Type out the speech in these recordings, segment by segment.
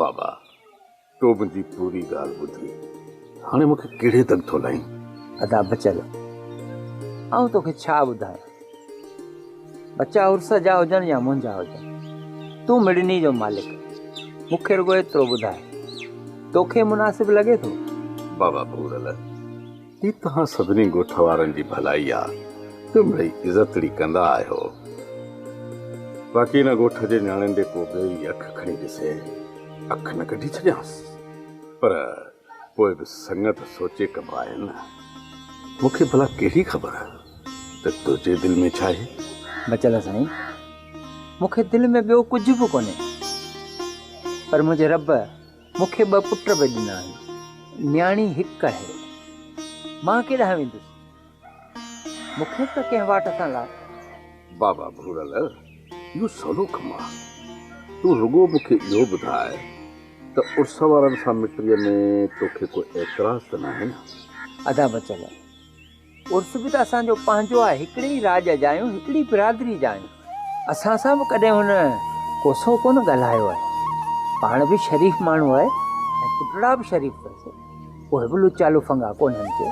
بابا، تو منهنجي پوري ڳالهه ٻڌي، هاڻي مون کي ڪهڙي دڳ ٿو لائين؟ ادا بچل، آئون توکي ڇا ٻڌايان؟ ٻچا عرس جا هجن يا منهنجا هجن، تون مڙني جو مالڪ آهين. مون کي رڳو ايترو ٻڌاء، توکي مناسب لڳي ٿو؟ بابا ڀورل، هي توهان سڀني ڳوٺ وارن جي ڀلائي آ جو مڙئي عزتڙي ڪندا آهيو. باقي ان ڳوٺ جي نياڻين ڏي ڪو ٻيو ئي اک کڻي ڏسي، اک نه ڪڍي ڇڏيانس. پر پوء به سڱ ته سوچي ڪبا آهن نه. مون کي ڀلا ڪهڙي خبر ته تنهنجي دل ۾ ڇا آهي؟ بچل سائين، مون کي دل ۾ ٻيو ڪجهه به ڪونهي، پر منهنجي رب مون کي ٻه پٽ به ڏنا آهن، نياڻي هڪ آهي. مان ڪيڏانهن ويندس؟ مون کي به ته ڪنهن واٽ سان لاء. بابا ڀورل، اهو سولو ڪم آ. تون رڳو مون کي اهو ٻڌاء ته عرس وارن سان مٽيء ۾ توکي ڪو اعتراض ته ناهي نه؟ ادا بچل، عرس به ته اسان جو پنهنجو آهي، هڪڙي ئي راڄ جا آهيون، هڪڙي برادري جا آهيون. اسان سان به ڪڏهن هن ڪوسو ڪونه ڳالهايو آهي. پاڻ به شريف ماڻهو آهي ۽ پٽڙا به شريف اٿس. اهي به لچا لفنگا ڪونهن ڪي.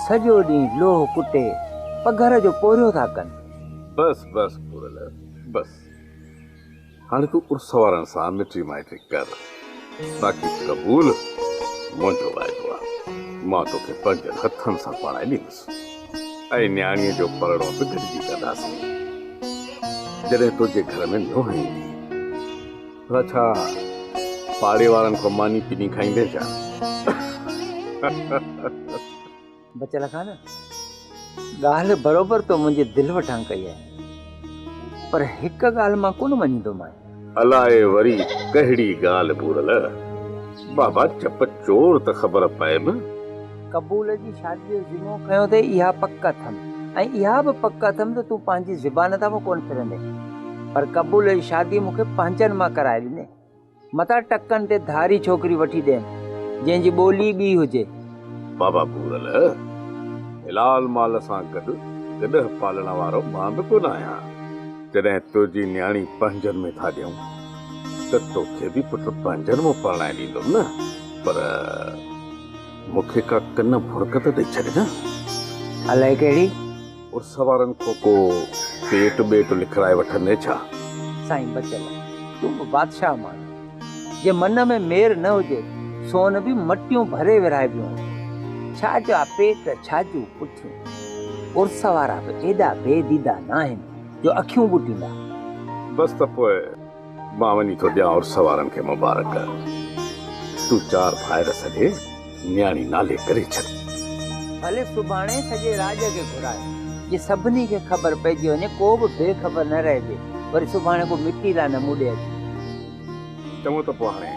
سڄو ڏينهن لوهه ڪٽي پگهر جو پورهيو ٿا ڪن. بس بس ڀورل بس. هاڻي تون عرس وارن سان مٽي مائٽي ڪر، باقي قبول منهنجو واعدو آ، مان توکي پنهنجن هٿن سان پاڻائي ڏيندس ۽ نياڻيء جو پرڻو به گڏجي ڪنداسين، جڏهن تنهنجي گهر ۾ نونهن ايندي. ڀلا ڇا پاڙي وارن کان ماني پني کائيندين ڇا؟ بچل خان، ڳالهه بروبر تو منهنجي دل وٽان ڪئي آهي، پر هڪ ڳالهه مان ڪونه مڃيندومانء. الائي وري ڪهڙي ڳالهه ڀورل؟ بابا چپ چور ته خبر پئيم. قبول جي شاديء جو ذمو کنيو اٿئي اها پڪ اٿم ۽ اها به پڪ اٿم ته تون پنهنجي زبان تان به ڪونه ڦرندين. پر قبول جي شادي مون کي پنهنجن مان ڪرائي ڏني. متان ٽڪن تي ڌاري ڇوڪري وٺي ڏين، جنهن جي ٻولي ٻي هجي. بابا ڀورل، حلال مال سان گڏ گڏهه پالڻ وارو مان به ڪونه آهيان. جڏهن تنهنجي نياڻي پنهنجن ۾ ٿا ڏيون ته توکي به پٽ پنهنجن مان پرڻائي ڏيندم نه. پر مون کي ڪا ڪن ڀڻڪ ته ڏئي ڇڏ نه. الائي ڪهڙي؟ عرس وارن کان ڪو پيٽ ٻيٽ لکرائي وٺندين ڇا؟ سائين بچل، تون به بادشاهه ماڻهو آهين. جي من ۾ مير نه هجي، سون به مٽيون ڀري ورهائبيون آهن. ڇا جا پيٽ، ڇا جون پٺيون. عرس وارا به ايڏا بي ديده ناهن جو اکيون ٻوٽيندا. بس ته پوء مان وڃي ٿو ڏيان عرس وارن کي مبارڪ. تون چار ڀائر سڏي نياڻي نالي ڪري ڇڏ. ڀلي سڀاڻي سڄي راڄ کي گهراء، جي سڀني کي خبر پئجي وڃي، ڪو به بي خبر نه رهجي، وري سڀاڻي ڪو مٽي لاء نه مون ڏي اچي. چڱو ته پوء هاڻي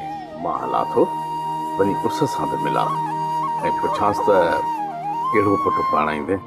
مان هلان ٿو، وڃي عرس سان به ملان ۽ پڇانس ته ڪهڙو پٽ پرڻائيندين.